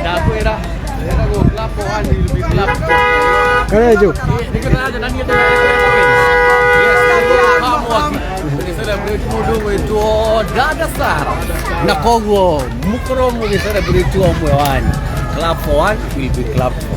Ndakwĩra ĩtagwo clap for one will be clap. Karejo. Nĩkĩo ndĩranjona niĩ ndĩra celebrate mũndũ ũgwĩtwo Dada Sara na koguo mũkorwo mũgĩ celebrate o ũmwe wanyu. Clap for one will be clapped for.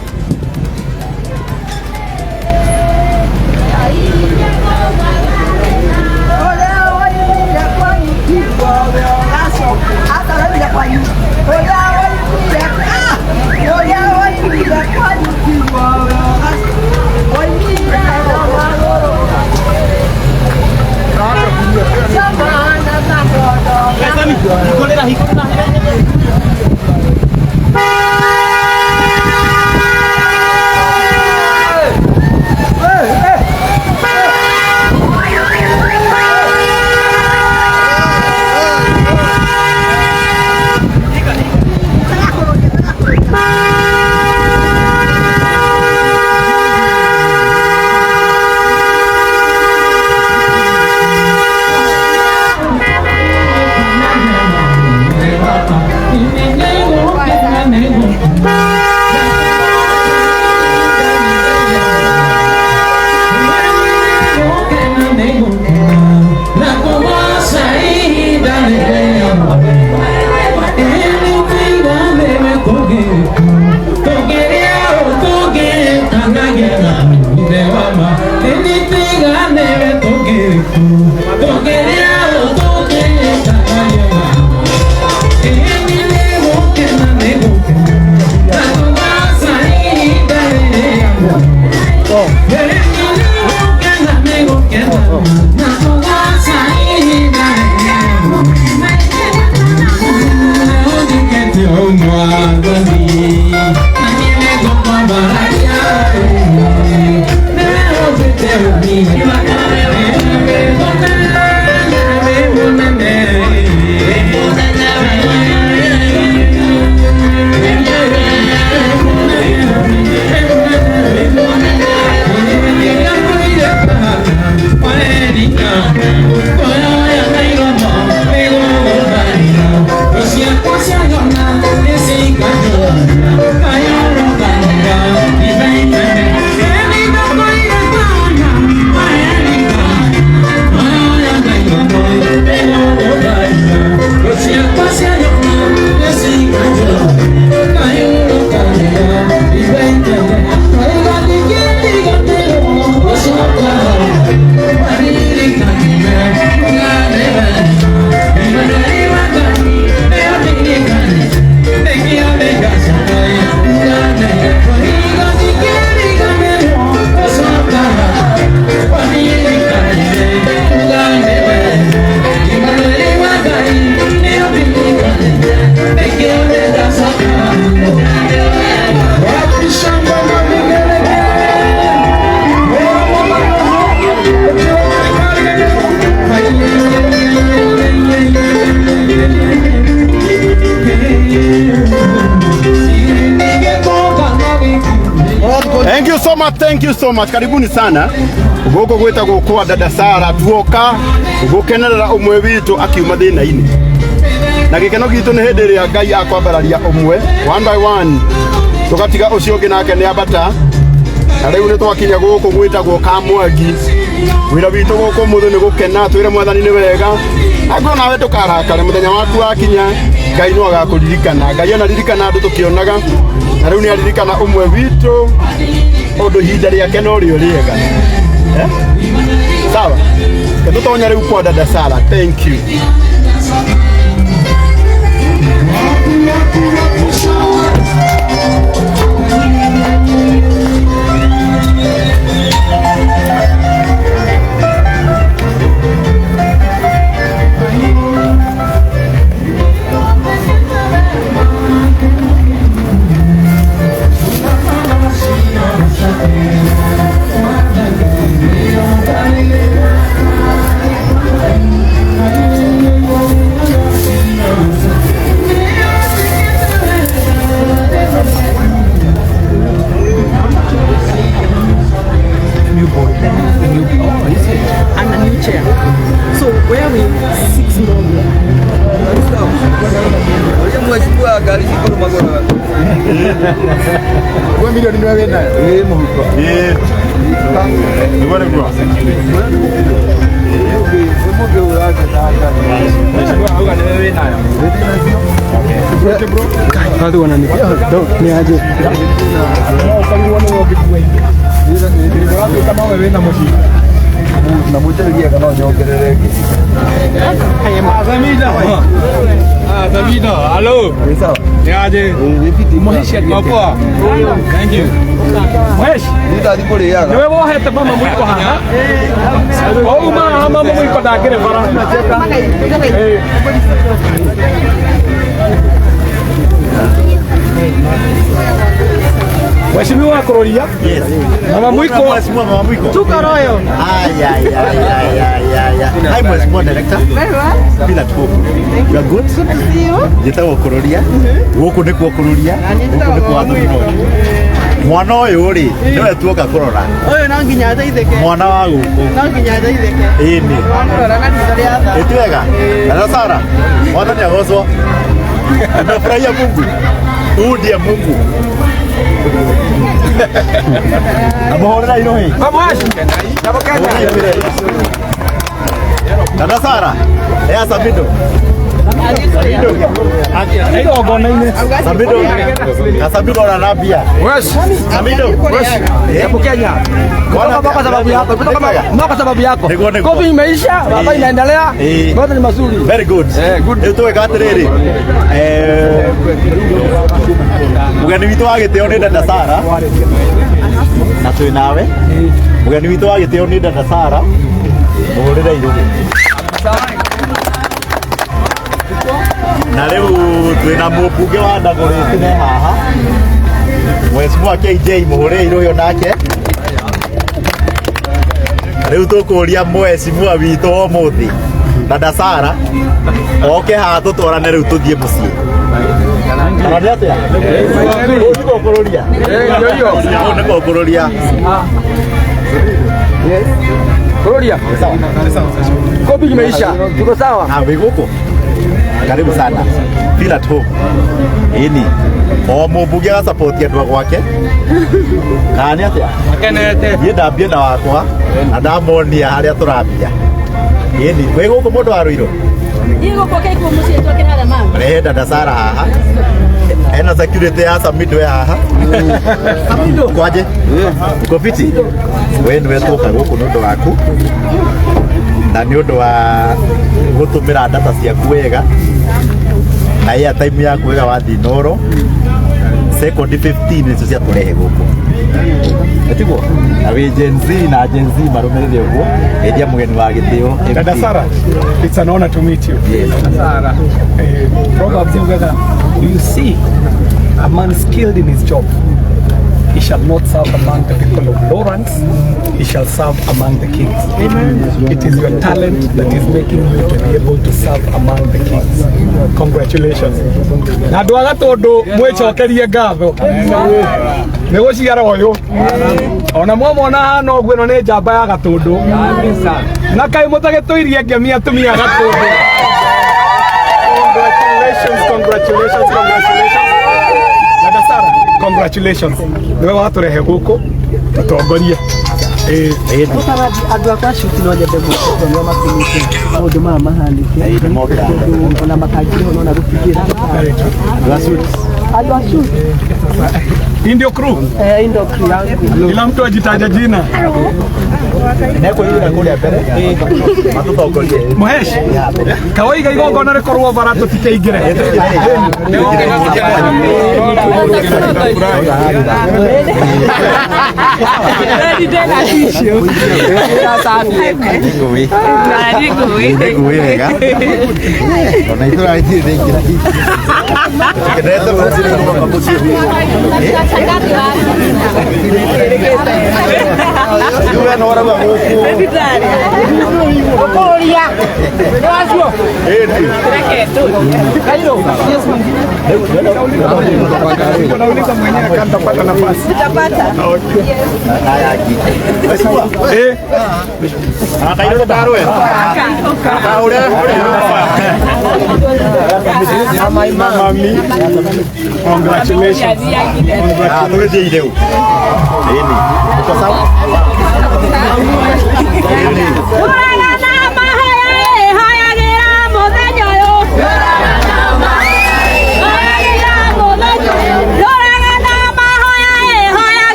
Thank you so much, thank you so much. Karibuni sana guku gwitagwo kwa Dada Sara tuoka gukenerera umwe witu akiuma thina-ini na gikeno gitu ni hindi ria Ngai akwambararia umwe one by one tugatiga ucio ungi nake ni ambata na riu ni twakinya guku gwitagwo Kamwangi. Wira witu guku muthu ni gukena twire Mwathani ni wega angorwo nawe ndukarakare muthenya waku wakinya Ngai no agakuririkana. Ngai anaririkana andu tukionaga na riu ni aririkana umwe witu undu ihinda riake no rio riega. Sawa, tutonya riu kwa Dada Sara. Thank you. board. Oh, is it? And a new chair. So where we six more. Ĩĩ. Nĩguo nĩguo. Hello. Ni aje? Mapoa. Thank you. Mhesh. Niwe wohete mama mwiko haha. Ouma haha mama mwiko ndangĩrĩ bara. Mheshimiwa Kuroria. Yes. Mama mwiko. Mheshimiwa mama mwiko. Tuko royal. Ay, ay, ay, ay, ay, ay, ay. Hi, Mheshimiwa Director. Very well. Feel at home. You are good? Good to see you. Njĩtagwo Kuroria. Gũkũ nĩkuo Kuroria. Gũkũ nĩkuo Wathuminogi. Mwana ũyũ rĩ, nĩwe tuoka kũrora. Ũyũ no nginya ateithĩke. Mwana wa gũkũ. No nginya ateithĩke. Ĩni. Wamũrora na riitho rĩa tha. Ĩ ti wega? Dada Sara, Mwathani agocwo. Nimefurahia Mungu. Huu ndiye Mungu. Amuhũrĩra irohi. Dada Sara, ea Samido. Igongona-inĩ. Samido. Samido ona nambia. Samido. Hebu Kenya. Kutoka kwa sababu yako. Kutoka kwa sababu yako. Nĩguo, nĩguo. Kofi imeisha, baba inaendelea. Eh. Yote ni mazuri. Very good. Eh, good. Rĩu tweka atĩrĩrĩ, mũgeni witũ wa gĩtĩo nĩ Dada Sara na twĩ nawe. Mũgeni witũ wa gĩtĩo nĩ Dada Sara, mũhũrĩre irũgĩ. Na rĩu twĩna mũmbunge wa Ndagũrĩti me haha, Mheshimiwa KJ, mũhũrĩre irũgĩ onake. Rĩu tũkũria mheshimiwa witũ ũmũthĩ Dada Sara oke haha tũtwarane rĩu tũthiĩ mũciĩ. Kana nĩ atĩa? Kũu nĩkuo kũrũria. Kũu nĩkuo kũrũria. Kuroria. Kofi imeisha. Tuko sawa. Ah, wĩ gũkũ? Karibu sana. Feel at home. Ĩni. O mũmbunge agasupport andũ a gwake. Kana nĩ atĩa? Makenete. Niĩ ndambie na wakwa na ndamonia harĩa tũrambia. Ĩni, wĩ gũkũ mũndũ wa Ruiru? Rehe Dada Sara haha. Ena security ya Samido ya haha. Kwaje? Uko fiti? We nĩwe tũka gũkũ nĩ ũndũ waku na nĩ ũndũ wa gũtũmĩra data ciaku wega na airtime yaku wega wathiĩ Inooro second 15 nĩcio ciatũrehe gũkũ ĩtiguo na wĩ Gen Z na Gen Z marũmĩrĩre ũguo endia mũgeni wa gĩtĩo MP. Dada Sara, it's an honor to meet you. Yes. Proverbs yugaga, you see a man skilled in his job, he shall not serve among the people of Lawrence, he shall serve among the kings. It is your talent that is making you to be able to serve among the kings. Congratulations. Na andũ a Gatũndũ mwĩcokerie ngatho nĩ gũciara ũyũ ona mwamwona hana ũguo ĩno nĩ njamba ya Gatũndũ na kaĩ mũtagĩtũirie ngemi atumia a Gatũndũ. Congratulations, congratulations, congratulations. Dada Sara, congratulations. Niwe watũrehe gũkũ tũtongorie. Ĩĩ. Andũ akwa cuti no nyende gũkorwo makumĩte maũndũ maya mahanĩke tondũ ona makangĩrĩho nona gũtigĩra andũ a shoot. Hii ndio crew. Eh, ndio crew yangu. Kila mtu ajitaja jina. Nekũiyũra kũrĩa mbere matũtongorie. Mũhesh, kawaiga igongona rĩkorwo bara tũtikaingĩre. Ngũĩ wega ona itũra itirĩ rĩingĩra tũkenete mũno mũciĩ. Yule no arauga gũkũ. Unauliza mwenyewe kama utapata nafasi. Eh. Akaire ndarwe. Kaure. Mami, congratulations. Ah, tũgĩthiĩ rĩu. Ĩni. Uko sawa? Ĩni.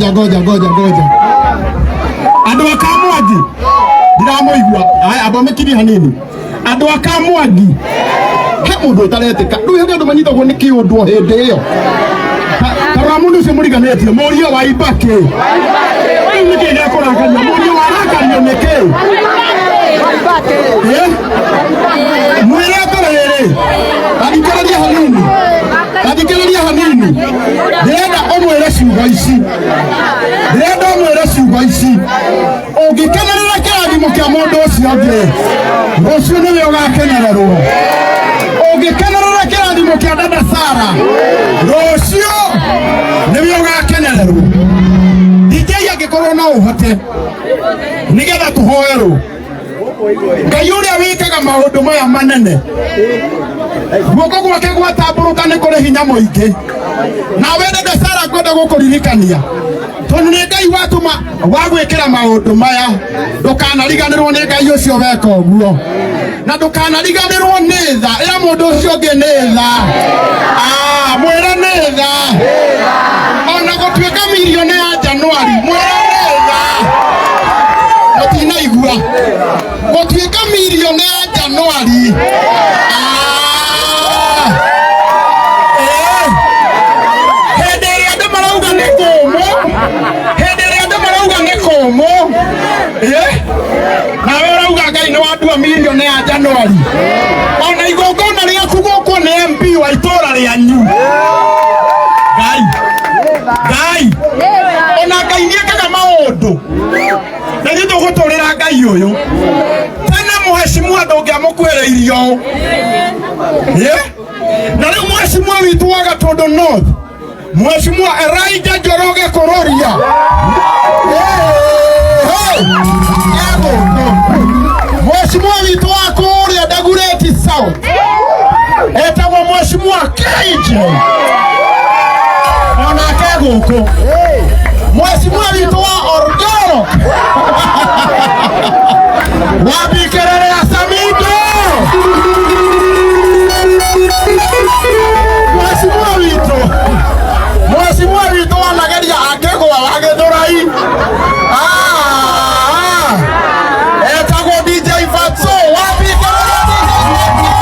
Ngoja ngoja ngoja ngoja. Andũ a Kamwangi ndiramũigua. Aya, amba ũmĩkirie hanini. Andũ a Kamwangi, he mũndũ ũtaretĩka. Rĩu he andũ manyitagwo nĩ kĩũndũ o hĩndĩ ĩyo. Tarora mũndũ ũcio mũriganĩtie, mũriũ wa Ibaki. Rĩu nĩkĩ gĩakũrakaria? Mũriũ warakario nĩkĩ? Eh? Mwĩre atĩrĩrĩ, tathikĩrĩria hanini, tathikĩrĩria hanini. Ndĩrenda ũmwĩre ciugo ici, ndĩrenda ũmwĩre ciugo ici. Ũngĩkenerera kĩrathimo kĩa mũndũ ũcio ũngĩ, rũciũ nĩwe ũgakenererwo. Ũngĩkenerera kĩrathimo kĩa dada Sara, rũciũ nĩwe ũgakenererwo. DJ, angĩkorwo no ũhote, nĩgetha tũhoerwo. Ngai ũrĩa wĩkaga maũndũ maya manene, guoko gwake gwatambũrũka nĩ kũrĩ hinya mũingĩ. Nawe dada Sara, ngwenda gũkũririkania, tondũ nĩ Ngai watũma wa gwĩkĩra maũndũ maya, ndũkanariganĩrwo nĩ Ngai ũcio weka ũguo, na ndũkanariganĩrwo nĩ tha. Ĩra mũndũ ũcio ũngĩ nĩ tha. Ah, mwĩre nĩ tha. Ona gũtuĩka mirioni ya Januari, mwĩre nĩ tha. Mũtinaigua? Gũtuĩka mirioni ya Januari. Ah. Eh. Hĩndĩ ĩrĩa andũ marauga nĩ kũmũ, hĩndĩ ĩrĩa andũ marauga nĩ kũmũ, eh? Nawe ũrauga Ngai nĩ wandua mirioni ya Januari. Ona igongona rĩaku gũkwo nĩ MP wa itũra rĩanyu. Ngai, Ngai, ona Ngai nĩekaga maũndũ, na ithuĩ tũgũtũrĩra Ngai ũyũ tene. Mũhecimua ndũngĩamũkuĩrĩirio ũũ. Yeah? Na rĩu mũhecimua witũ wa Gatũndũ North, Mheshimiwa Elijah Njoroge Kururia. Hey, hey. Mheshimiwa witũ wa kũrĩa Dagoretti South etagwo Mheshimiwa KJ, onake gũkũ. Mheshimiwa witũ wa Oldoro Wabikerere ya Samido, Mheshimiwa witũ, Mheshimiwa witũ wanageria akĩgwa wa Gĩthũrai. Ah, etagwo DJ Fatso. Wabikerere DJ Fatso,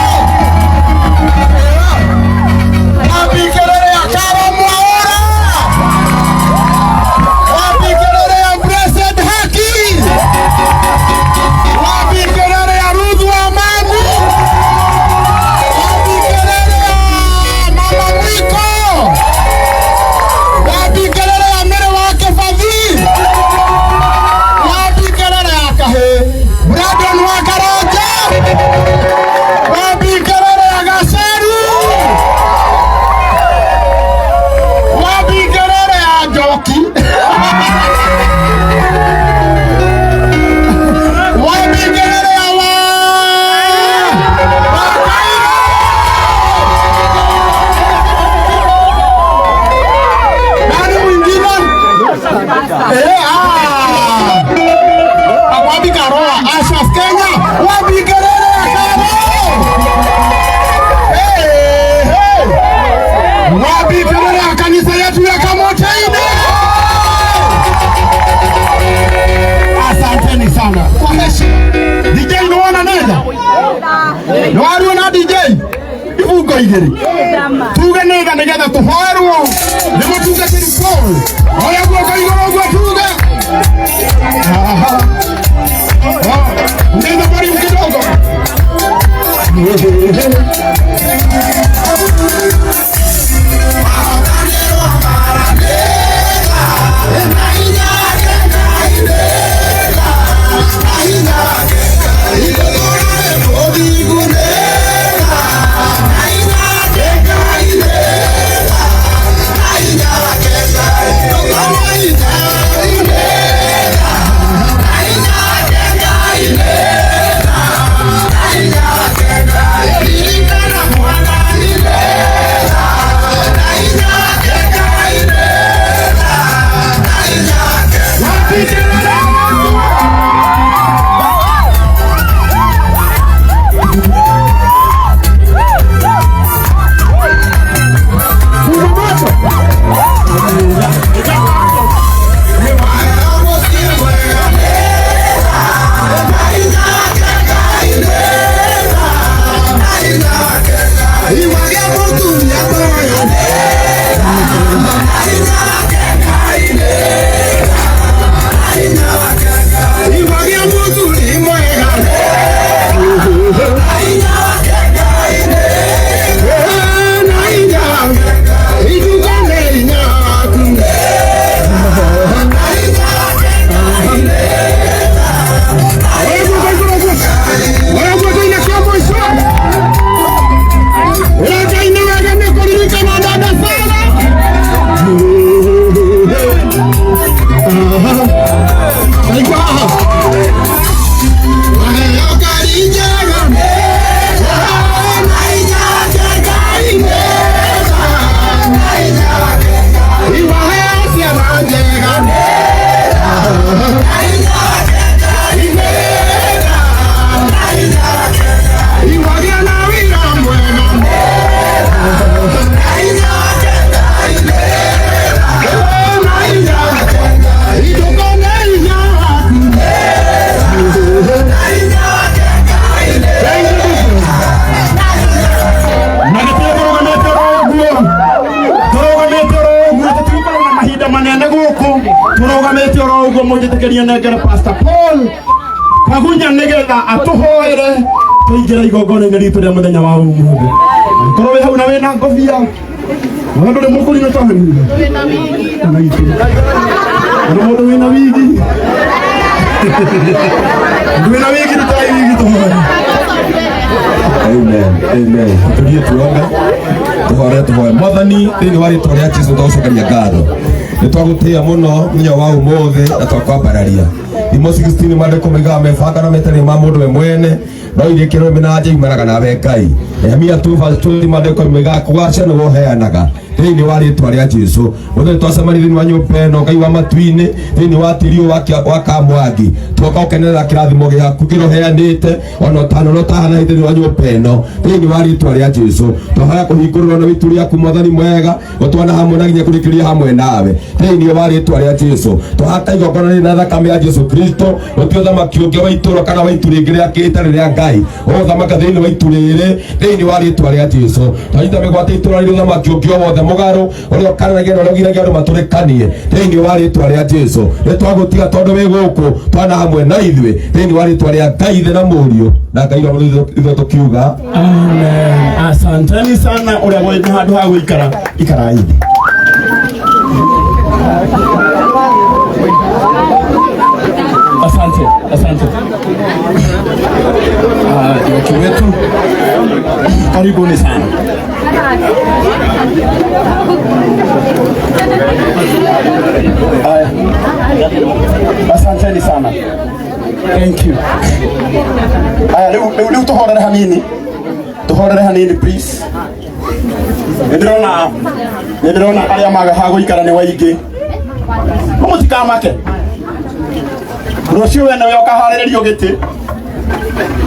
Wabikerere ya Karo Mwaura, Wabikerere ya Blessed Haki, Wabikerere ya Ruth Wamani, Wabikerere ya Mama Mwiko, Wabikerere ya Mary wa Kĩbathi, Wabikerere ya Kahĩ Brandon wa Karanja, Wabikerere ya Gaceru, Wabikerere ya Njoki, Wabikerere ya wa Wakairo. Nani mwingine? Eh, ah. Wapi Karoa? Ashraf Kenya. Wapi kelele ya Karo? Hey, hey. Wapi kelele ya kanisa yetu ya Kamoteini? Asanteni sana kwa heshima. DJ, nĩwona nenda nĩwariona DJ ibungo igĩrĩ tuge nĩtha nĩgetha tũhoerwo nĩ mũtungatĩri Paul. Oya guoko igũrũ ũguo tuge. Aha. Ah, ongeza volume kidogo. Ndukanite oro uguo munjitikirie nengere Pastor Paul Kagunya nigetha atuhoere tuingire igongona-inĩ ritũ rĩa mũthenya wa ũmũthĩ. Korwo wĩ hau na wĩna ngobia, na ndũrĩ mũkũrinũ ta wĩna wigi. Ndũrĩ mũndũ wĩna wigi. Ndũrĩ na wigi rutai wigi tũhoe. Amen. Amen. Tulie tuombe. Tuhore tuhoe. Mwathani thĩinĩ wa rĩtwa rĩa Jesũ twagũcokeria ngatho. Nĩ twagũtĩĩa mũno mũthenya wa ũmũthĩ na twakwambararia. Thimo 16 maandĩko moigaga mebanga na metarĩ ma mũndũ we mwene no irĩkĩrwo mĩnanja imanaga nawe Ngai. Nehemia 2:20 maandĩko moigaga kũgaca nĩwe ũheanaga. Thĩinĩ wa rĩtwa rĩa Jesũ mũthenya twacemania thĩinĩ wa nyũmba ĩno Ngai wa matu-inĩ thĩinĩ wa tĩri ũyũ wa Kamwangi twoka gũkenerera kĩrathimo gĩaku kĩrĩa ũheanĩte ona ũtano ũrĩa ũtahananĩte thĩinĩ wa nyũmba ĩno thĩinĩ wa rĩtwa rĩa Jesũ twahoya kũhingũrĩrwo na itu rĩaku Mwathani mwega gũtwana hamwe na nginya kũrĩkĩrĩria hamwe nawe thĩinĩ wa rĩtwa rĩa Jesũ twahaka igongona rĩrĩ na thakame ya Jesũ Kristo gũtirĩ ũthamaki ũngĩ wa itũũra kana wa itu rĩngĩ rĩa kĩtarĩ rĩa Ngai ũgũthamaka thĩinĩ wa itu rĩrĩ thĩinĩ wa rĩtwa rĩa Jesũ twanyita mĩgwate itũũra rĩrĩ ũthamaki ũngĩ o wothe mũgarũ ũrĩa ũkararagia na ũrĩa ũgiragia andũ matũrĩkanie thĩinĩ wa rĩtwa rĩa Jesũ nĩ twagũtiga tondũ wĩ gũkũ twana hamwe na ithuĩ thĩinĩ wa rĩtwa rĩa Ngai Ithe na Mũriũ na Ngai Roho Mũtheru ithuĩ tũkiuga Amen. Asanteni sana ũrĩa wĩ handũ ha gũikara ikarai thĩ. Asante, asante. Watu wetu karibuni sana. Aya. Asanteni sana. Thank you. Aya, rĩu tũhorere hanini. Tũhorere hanini please. Nĩndĩrona arĩa maga ha gũikara nĩ waingĩ. No mũtikamake. Rũciũ we nĩwe ũkaharĩrĩrio gĩtĩ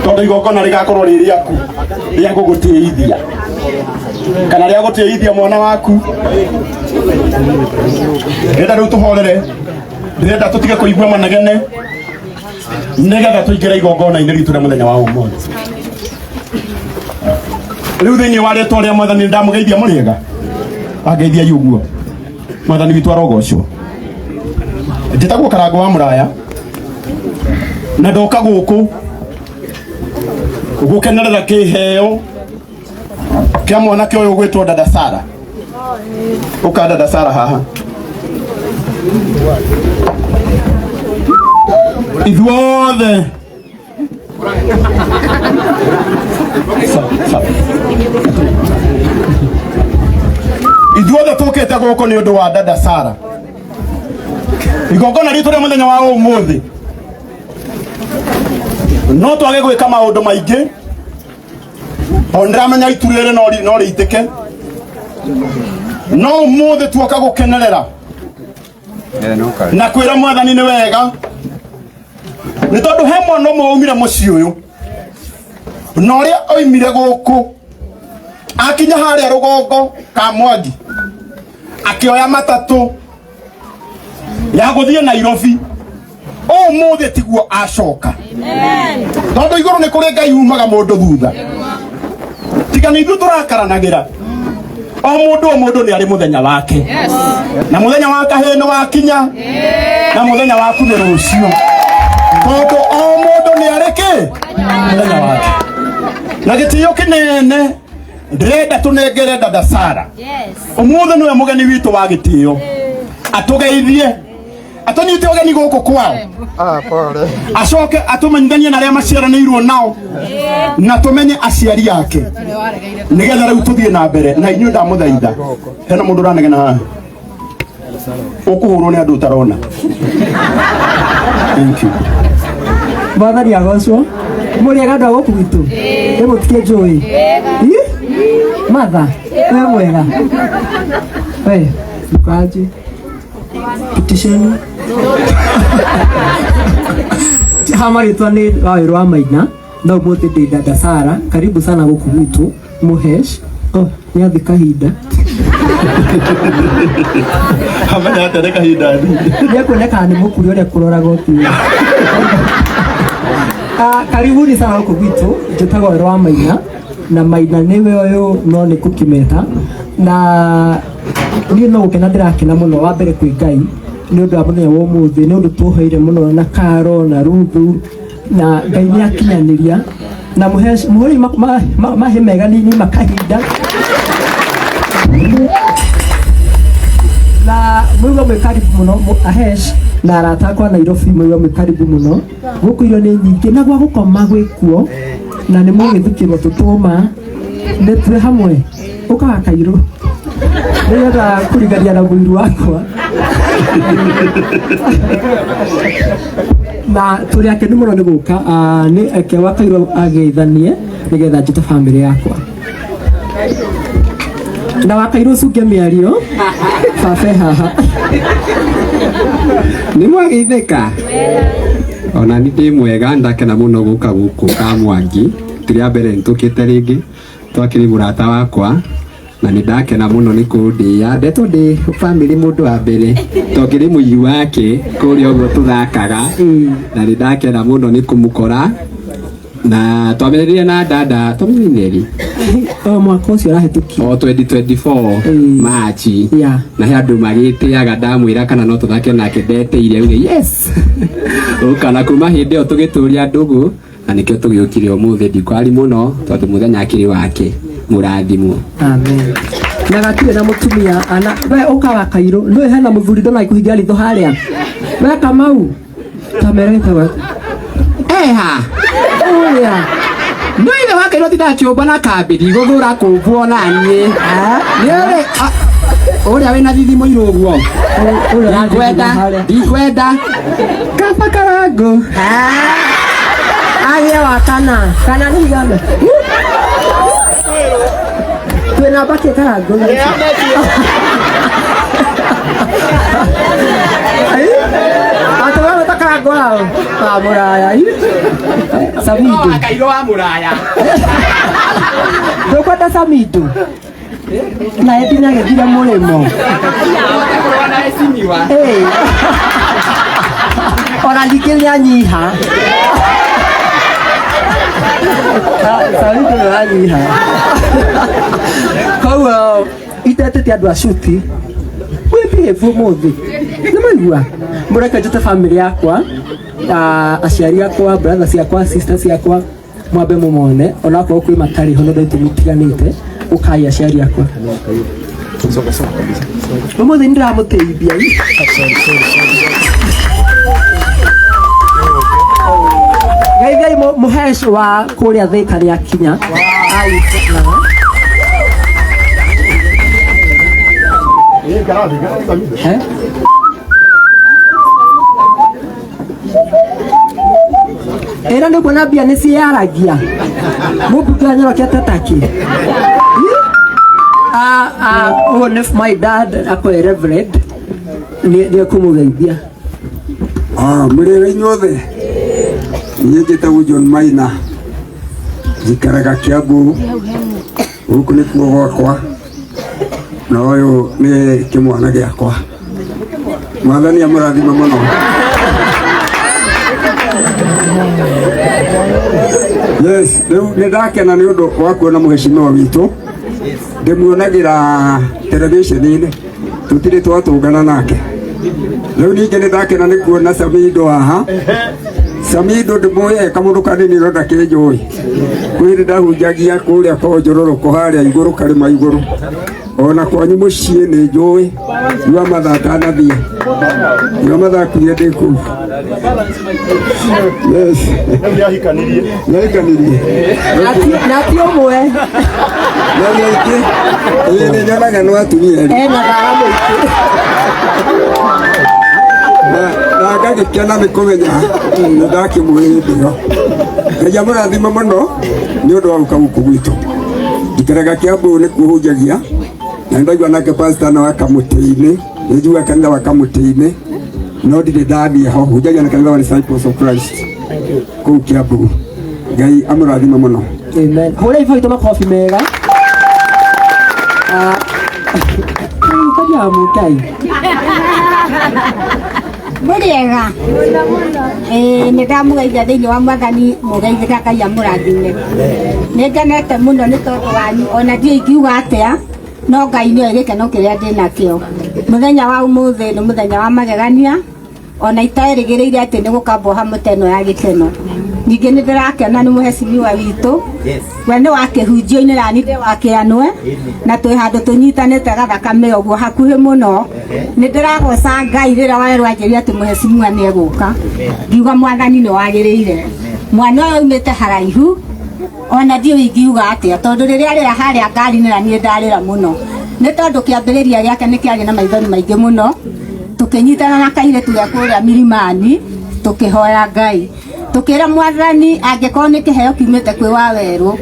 tondũ igongona rĩgakorwo rĩ rĩaku rĩa gũgũtĩithia kana rĩa gũtĩithia mwana waku. Ndĩrenda rĩu tũhorere, ndĩrenda tũtige kũigua manegene nĩgetha tũingĩre igongona-inĩ ritũ rĩa mũthenya wa ũmũthĩ. Rĩu thĩinĩ wa rĩtwa rĩa Mwathani nĩndamũgeithia mũrĩega, angeithiai ũguo. Mwathani witũ arogocwo. Njĩtagwo Karango wa Mũraya na ndoka gũkũ gũkenerera kĩheo kĩa mwanake ũyũ ũgwĩtwo Dada Sara. Ũka Dada Sara haha. Ithuothe ithuothe tũkĩte gũkũ nĩ ũndũ wa Dada Sara. Igongona ritũ rĩa mũthenya wa ũmũthĩ no twage gwĩka maũndũ maingĩ o ndĩramenya itu rĩrĩ no rĩitĩke no ũmũthĩ tuoka gũkenerera na kwĩra Mwathani nĩ wega nĩ tondũ he mwana ũmwe waumire mũciĩ ũyũ na ũrĩa oimire gũkũ akinya harĩa rũgongo Kamwangi akĩoya matatũ ya gũthiĩ Nairobi ũmũthĩ tiguo acoka tondũ igũrũ nĩ kũrĩ Ngai umaga mũndũ thutha tiga nĩ ithuĩ tũrakaranagĩra o mũndũ nĩ arĩ mũthenya wake na mũthenya wa kahĩĩ nĩ wakinya na mũthenya waku nĩ rũciũ tondũ o mũndũ nĩ arĩ kĩ mũthenya wake na gĩtĩo kĩnene ndĩrenda tũnengere Dada Sara ũmũthĩ nĩwe mũgeni witũ wa gĩtĩo atũgeithie atũnyite ũgeni gũkũ kwao acoke atũmenyithanie na arĩa maciaranĩirwo nao na tũmenye aciari ake nĩgetha rĩu tũthiĩ na mbere na inyuĩ ndamũthaitha hena mũndũ ũranegena haha ũkũhũrwo nĩ andũ ũtarona. Thank you. Mwathani agocwo. Mũrĩega andũ a gũkũ gwitũ? Ĩ mũtikĩnjũĩ? Martha, wĩ mwega? We, mkaji pitisheni ha marĩtwa nĩ Wawĩrũ wa Maina no ũmũthĩ ndĩ Dada Sara. Karibu sana gũkũ gwitũ Mũhesh. Oh, nĩ athi kahinda Amenya atĩa nĩ kahinda nĩ ekuonekana nĩ mũkuri ũrĩa kũroraga ũthiũ. Karibuni sana gũkũ gwitũ. Njĩtagwo Wawĩrũ wa Maina na Maina nĩwe ũyũ no nĩ kũkĩmeta na niĩ no gũkena ndĩrakena mũno wa mbere kwĩ Ngai Nĩ ũndũ wa mũthenya wa ũmũthĩ, nĩ ũndũ tuoheire mũno na Karo na Ruthu, na Ngai nĩ akinyanĩria na mũhũri mahe mega nĩ makahinda na mũigua mwĩ karibu mũno Ahesh na arata akwa Nairobi, mũigua mwĩ karibu mũno. Gũkũ irio nĩ nyingĩ na gwa gũkoma gwĩkuo, na nĩ mũgĩthukĩrwo tũtũma nĩ twĩ hamwe. Ũkaga kairũ nĩgetha kũrigania na mũiru wakwa, na tũrĩ akenu mũno nĩ gũka. Nĩ eke wa kairũ ageithanie nĩgetha njĩte bamĩrĩ yakwa na wakairũ ũcunge mĩario babe haha. Nĩ mwageithĩka ona ni ndĩ mwega, ndakena mũno gũka gũkũ Kamwangi. Ti rĩa mbere nĩtũkĩte rĩngĩ, twakĩrĩ mũrata wakwa na nĩ ndakena mũno nĩ kũndĩa ndetwo ndĩ bamĩrĩ mũndũ wa mbere tondũ ngĩrĩ mũiru wake kũrĩa ũguo tũthakaga, na nĩ ndakena mũno nĩ kũmũkora na twambĩrĩria na dada twambĩrĩria rĩ? O mwaka ũcio ũrahĩtũkire. O 2024 March. Na he andũ magĩtĩaga ndamwĩra kana no tũthake nake, ndetĩire auge yes ũka, na kuma hĩndĩ ĩyo tũgĩtũria ndũgũ na nĩkĩo tũgĩũkire ũmũthĩ. Ndikwari mũno tondũ mũthenya akĩrĩ wake, mũrathimwo. Amen. Na gatirĩ na mũtumia ana we ũkaga kairũ nĩwe hena mũthuri ndona ikuhingia ritho harĩa we Kamau kamere gĩtagwo eha ũrĩa no ithe wa kairũ tindakiũmba na kambĩ ndigũthũra kũmbwo na niĩ nĩũrĩ ũrĩa wĩna thithi mũirũ ũguo ndikwenda ndikwenda kaba karango. Agĩe wa kana kana nĩ igana twĩna mbakĩ karango atũgagwĩta karango hao wa mũraya Samido. Kairũ wa mũraya. Ndũkwenda Samido na ĩndi nĩagethire mũrĩmo. Ĩĩ. Ona ningĩ nĩanyiha. Samido nĩwanyiha, koguo itetĩte andũ a cuti wĩbehave ũmũthĩ nĩ maigua. Mũreke njĩte bamĩrĩ yakwa, aciari akwa, brother ciakwa, sister ciakwa, mwambe mũmone onakorwo kwĩ matarĩ ho nĩ ũndũ itũmi itiganĩte. Ũkai aciari akwa, ũmũthĩ nĩ ndĩramũteithia. Geithiai mũhesh wa kũrĩa Thĩka nĩ akinya. Ai, He? Ĩra nĩ kuona mbia nĩ ciĩyaragia mũmbunge anyorokete taki. Ũyũ nĩ my dad akoe reverend nĩ ekũmũgeithia. Mũrĩwe inyuothe, niĩ njĩtagwo John Maina, njikaraga Kiambu, gũkũ nĩkuo gwakwa, na ũyũ nĩ kĩmwana gĩakwa. Mwathani amũrathime mũno. Yes, rĩu nĩ ndakena nĩ ũndũ wa kuona mũheshimiwa witũ, ndĩmuonagĩra televisheni-inĩ, tũtirĩ twatũngana nake. Rĩu ningĩ nĩ ndakena nĩ kuona Samido haha. Samido ndĩmũĩ e kamũndũ kanini no ndakĩnjũĩ. Kwĩ hĩndĩ ndahunjagia kũrĩa kwa Njũrũrũkũ harĩa igũrũ karĩma igũrũ, ona kwanyu mũciĩ nĩ njũĩ yua mathaa atanathiĩ yua mathaa kuire ndĩ kũu. Yes. Nĩahikanirie. Nĩahikanirie. Na ti ũmwe. Na nĩ aingĩ. Ĩĩ, nĩ nyonaga nĩ atumia erĩ. Ena thara mũingĩ. Na ngagĩkena nĩ kũmenya nĩ ndakĩmũĩ hĩndĩ ĩyo. Ngai amũrathime mũno nĩ ũndũ wa gũka gũkũ gwitũ. Njikaraga Kiambu nĩkuo hunjagia, na nĩ ndaigua nake pastor no akamũtĩ-inĩ, nĩ njiguaga kanitha wa Kamũtĩ-inĩ, no ndirĩ ndathiĩ ho. Hunjagia na kanitha wa Disciples of Christ kũu Kiambu. Ngai amũrathime mũno. Amen. Hũra ibũ itũ makobi mega. Karia Ngai. Mũrĩega? Ĩĩ, nĩ ndamũgeithia thĩinĩ wa Mwathani, mũgeithĩka, Ngai amũrathime. Nĩ ngenete mũno nĩ tondũ wanyu, ona ndiũĩ ingiuga atĩa, no Ngai nĩoĩ gĩkeno kĩrĩa ndĩ nakĩo. Muthenya wa umuthi ni muthenya wa magegania ona itaerĩgĩrĩire atĩ nĩ gũkambwo mũtĩ ĩno ya gĩkeno. Ningĩ nĩ ndĩrakena nĩ mũhecimiwa witũ we nĩ wa kĩhunjio-inĩ na niĩ ndĩ wa kĩanwe na twĩ handũ tũnyitanĩte gathakame ũguo hakuhĩ mũno. Nĩ ndĩragoca Ngai rĩrĩa werwo anjĩrire atĩ mũhecimiwa nĩ egũka, ngiuga mwathani nĩ wagĩrĩire. Mwana ũyũ aumĩte haraihu ona ndiũĩ ingiuga atĩa tondũ rĩrĩa rĩra harĩa ngari-inĩ na niĩ ndarĩra mũno nĩ tondũ kĩambĩrĩria gĩake nĩ kĩarĩ na maithori maingĩ mũno. Tũkĩnyitana na kairĩtu gĩa kũrĩa Milimani tũkĩhoya Ngai tukira mwathani angĩkorwo nĩ kĩheo kiumĩte kwĩ wa werũ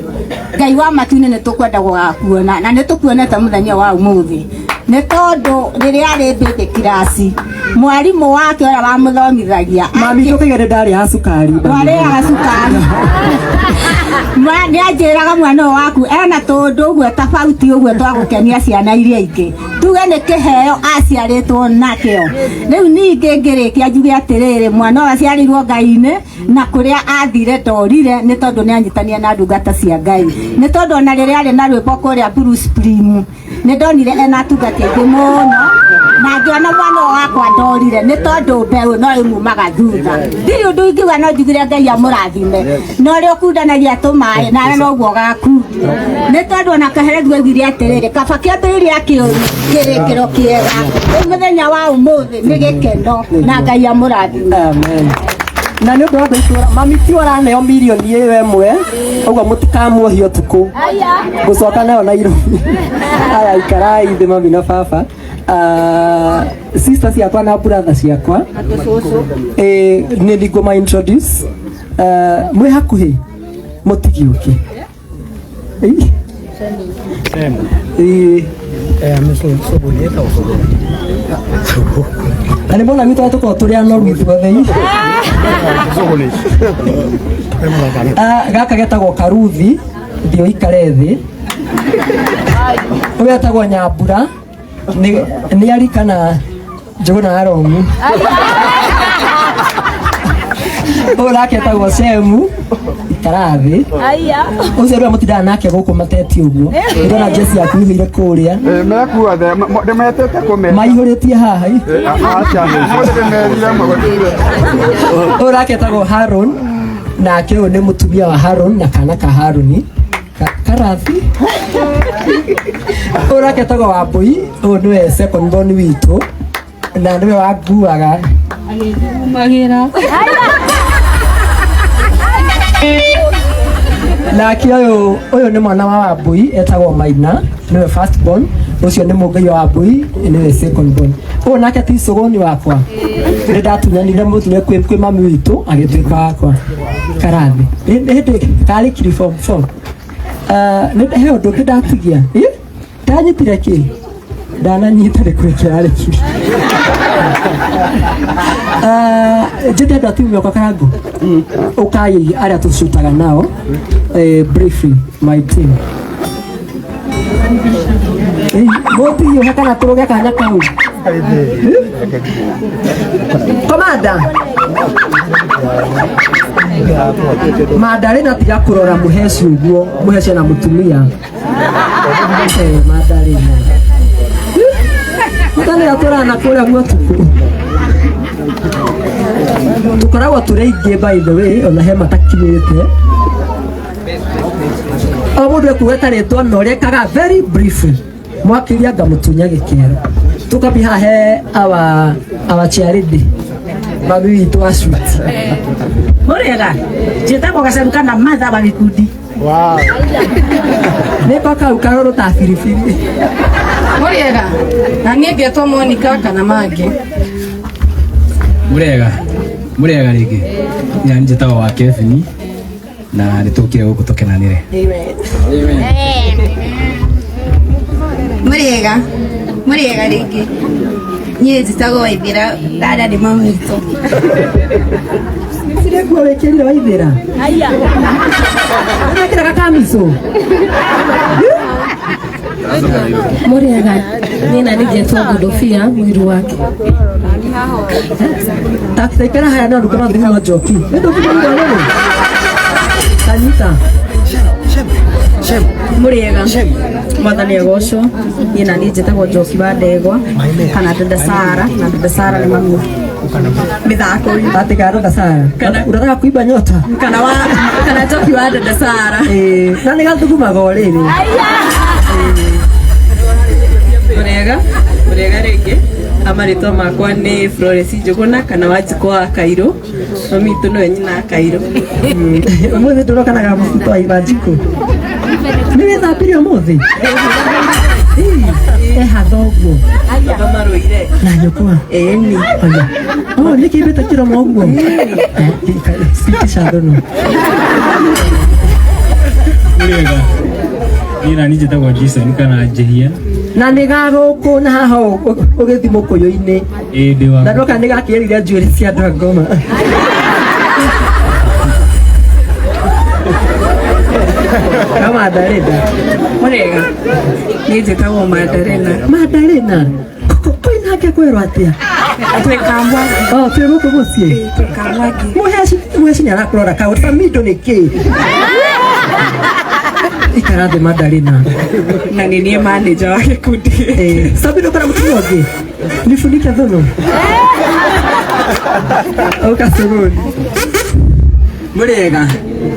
Ngai wa matu-inĩ nĩ tũkwenda gũgakuona na nĩ tũkuonete mũthenya wa ũmũthĩ nĩ tondũ rĩrĩa arĩ mbĩndĩ kirasi mwarimũ wake ũrĩa wamũthomithagia mami tũkĩge nĩ ndarĩaga cukari warĩaga cukari nĩ anjĩraga mwana ũyũ waku ena tũndũ ũguo tofauti ũguo twagũkenia ciana iria ingĩ tuge nĩ kĩheo aciarĩtwo nakĩo. Rĩu ningĩ ngĩrĩkia njuge atĩrĩrĩ mwana ũyũ aciarĩirwo Ngai-inĩ na kũrĩa athire ndorire nĩ tondũ nĩ anyitania na ndungata cia Ngai nĩ tondũ ona rĩrĩa arĩ na rwĩmbo kũrĩa Bruce Prim nĩ ndonire ena atungati aingĩ mũno na ngĩona mwana ũyũ wakwa ndorire nĩ tondũ mbeũ no ĩmumaga thutha. Ndirĩ ũndũ ingiuga no njugire Ngai amũrathime na ũrĩa ũkundanagia tũmaĩ nawe noguo ũgakundio nĩ tondũ ona kaherethu augire atĩrĩrĩ kaba kĩambĩrĩria kĩũru kĩrĩkĩro kĩega. Rĩu mũthenya wa ũmũthĩ nĩ gĩkeno na Ngai amũrathime. Amen. Na nĩ ũndũ wa gũitũra mami ti ũraneo mirioni ĩyo ĩmwe ũguo mũtikamuohie ũtukũ ngũcoka nayo Nairobi. Aya ikarai thĩ mami na baba. Sister ciakwa na brother ciakwa nĩ ningũma introduce mwĩ hakuhĩ mũtigiũke. Na nĩ mona gwitũ tũkoragwo tũrĩ anoru ithuothe. Gaka getagwo Karuthi thiĩ ũikare thĩ. Ũyũ etagwo Nyambura nĩ ari kana Njũgũna ya Romu. Ũyũ nake etagwo Shemu ikara thĩ. Ũcio nĩwe mũtindaga nake gũkũ mateti ũguo. Ndĩrona jeci yaku ihũire kũrĩa. Mekuothe ndĩmetĩte kũmeta maihũrĩtie haha. Aca mũthĩ ndĩmerire mũgũtire. Ũyũ nake etagwo Haron nake ũyũ nĩ mũtumia wa Haron na kana ka Haroni Karathi. Ũyũ nake etagwo Wambũi ũyũ nĩwe second born witũ na nĩwe wanguaga agĩthugumagĩra. Nake ũyũ nĩ mwana wa Wambũi etagwo Maina nĩwe first born ũcio nĩ mũngai wa Wambũi nĩwe second born. Ũyũ nake ti cũgũni wakwa nĩ ndatunyanire mũtune kwĩ mami witũ agĩtuĩka wakwa Karathi. Hĩndĩ karĩ kiri form 4. Nĩ he ũndũ ũngĩ ndatigia ndanyitire kĩ ndananyita nĩ kwĩkĩra rĩ kiri. Njĩte andũ a timu yakwa Karangu ũkai arĩa tũcutaga nao briefly my team. Mũtihiũhe kana tũrũge kanya kau. Komanda Mandarĩ na tiga kũrora mũheci ũguo mũheci na mũtumia. Mandarĩ mũtanĩra tũrana kũrĩa guotukũ tũkoragwo tũrĩ aingĩ by the way ona he matakinyĩte o mũndũ ekuga rĩtwa na ũrĩa ekaga very briefly mwakiria ngamũtunya gĩkĩro tũkambi haha he our chairlady mami witũ wa shoot. Mũrĩega njĩtagwo Gacaru kana Martha wa gĩkundi. Nĩko kau karũrũ ta biribiri. Mũrĩega na niĩ ngetwo Monica kana Mangĩ. Mũrĩega mũrĩega rĩngĩ niĩ njĩtagwo wa Kevin na nĩ tũkire gũkũ tũkenanĩre. Mũrĩega mũrĩega rĩngĩ niĩ njĩtagwo Waithĩra dada nĩ mami witũ. Cirĩ nguo wĩkĩrire Waithĩra? Wĩkĩraga kamico? Mũrĩega niĩ na nĩ ngetwo Godofia mũiru wake. Taikara haya no ndũkorwo thimũ njoki. Nĩ ndũkĩmũrira rĩrĩ. Kanyita. Mũrĩega, mwathani agocwo. Niĩ naniĩ njĩtagwo Njoki wa Ndegwa kana Dada Sara, na Dada Sara nĩ mami mĩthako. Atĩ ka Dada Sara unataka kuiba nyota kana wa kana Njoki wa Dada Sara. Eh, na nĩ gathugumaga o rĩrĩ. Mũrĩega, mũrĩega rĩngĩ. Amarĩtwa makwa nĩ Florence Njũgũna kana Wanjikũ wa Kairũ. Mami witũ nĩwe nyina wa Kairũ. Ũmũthĩ ndũrokanaga mũbuto wa Wanjikũ. Nĩ wĩthambirie ũmũthĩ? Eha thoguo Baba marũire. Na nyũkwa? Ĩni. Oya. Oh, nĩkĩ mbĩte kĩromo ũguo? Pitisha thũnũ. Mũrĩega, niĩ nani njĩtagwo Jason kana Njĩhia. Na nĩ ga gũkũ na haha ũgĩthiĩ mũkũyũ-inĩ. Ĩĩ ndĩ wa Na ndoka nĩ gakĩerire njuĩrĩ cia andũ a ngoma. Kama Mandarina. Mũrĩega, niĩ njĩtagwo Mandarina. Mandarina. Kwĩ nake kwĩrwo atĩa? Twĩ Kamwangi. Oh, twĩ gũkũ mũciĩ. Twĩ Kamwangi. Mũheci mũheci nĩ arakũrora kaũ Samido nĩ kĩ? Ikara thĩ Mandarina. Na nĩ niĩ manager wa gĩkundi. Eh, Samido kana mũtumia ũngĩ? Nifunike thũnũ. Ũka suguni. Mũrĩega,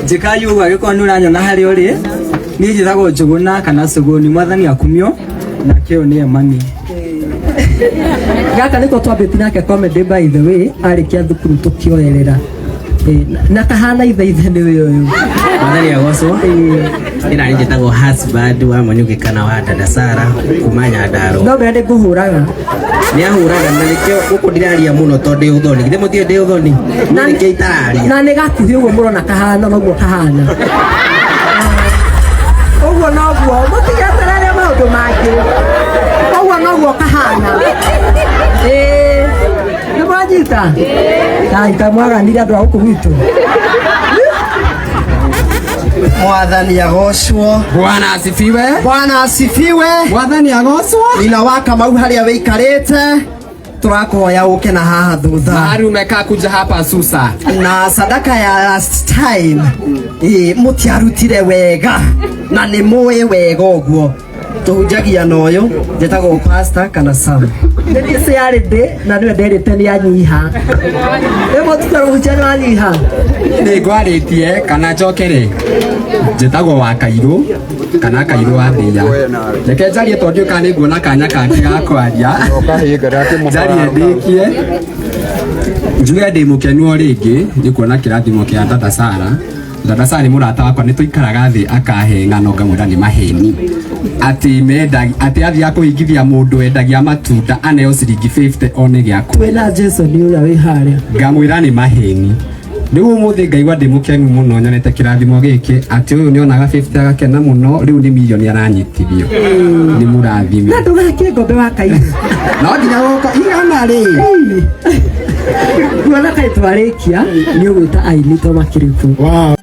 njĩkai ũguo angĩkorwo nĩ ũranyona harĩa ũrĩ. Niĩ njĩtagwo Njũgũna kana Cũgũni, mwathani akumio, nake ũyũ nĩwe mami. Gaka nĩko twambĩtie nake comedy, by the way, arĩkia thukuru tũkĩoerera. Eh, na kahana ithe ithe nĩwe ũyũ. Mwathani agocwo. Niĩ nani njĩtagwo husband wa Manyuki kana wa Dada Sara kuma Nyandarua. No mbere nĩ ngũhũraga. Nĩ ahũraga na nĩkĩo gũkũ ndiraria mũno tondũ ndĩ ũthoni. Githĩ mũtiũĩ ndĩ ũthoni? Na nĩkĩo itararia. Na nĩ gakuhĩ ũguo mũrona kahana noguo kahana. Ũguo noguo mũtigeterere maũndũ mangĩ. Ũguo noguo kahana. Ĩĩ. Nĩ mwanyita? Kai kamwaganire andũ a gũkũ gwitũ. Mwathani agocwo. Bwana asifiwe. Bwana asifiwe. Mwathani agocwo. Nina wa Kamau harĩa wĩikarĩte tũrakuhoya ũke na haha thutha. Mahali umekaa kuja hapa Susa. Na sadaka ya last time ĩ mũtiarutire wega na nĩ mũĩ wega ũguo tũhunjagia na ũyũ njĩtagwo pastor kana Sam. Nĩ niĩ ciarĩ ndĩ na nĩwe nderĩte nĩ anyiha. Ĩ mũtukũ mũhunjia nĩ wanyiha. Nĩ ngwarĩtie kana njokere. Njĩtagwo wa Kairũ kana Kairũ wa Thĩya. Reke njarie tondũ ndiũĩ kana nĩ nguona kanya kangĩ ga kwaria. Njarie ndĩkie. Njuge ndĩ mũkenu o rĩngĩ nĩ kuona kĩrathimo kĩa Dada Sara. Dada Sara nĩ mũrata wakwa, nĩ tũikaraga thĩ akahe ng'ano ngamwĩra nĩ maheni. Atĩ menda atĩ athiaga kũhingithia mũndũ wendagia matunda aneo ciringi 50 one gĩa kũrĩa. Twĩna Jason ũrĩa wĩ harĩa. Ngamwĩra nĩ maheni. Rĩu ũmũthĩ ngaigua ndĩ mũkenu mũno nyonete kĩrathimo gĩkĩ atĩ ũyũ nĩonaga 50 agakena mũno, rĩu nĩ mirioni aranyitithio. Nĩ mũrathime. Na ndũgake ngombe wa Kairũ. No nginya gũka igana rĩ. Kuona kaĩ twarĩkia nĩ ũgwĩta aini to makĩrĩku. Wow.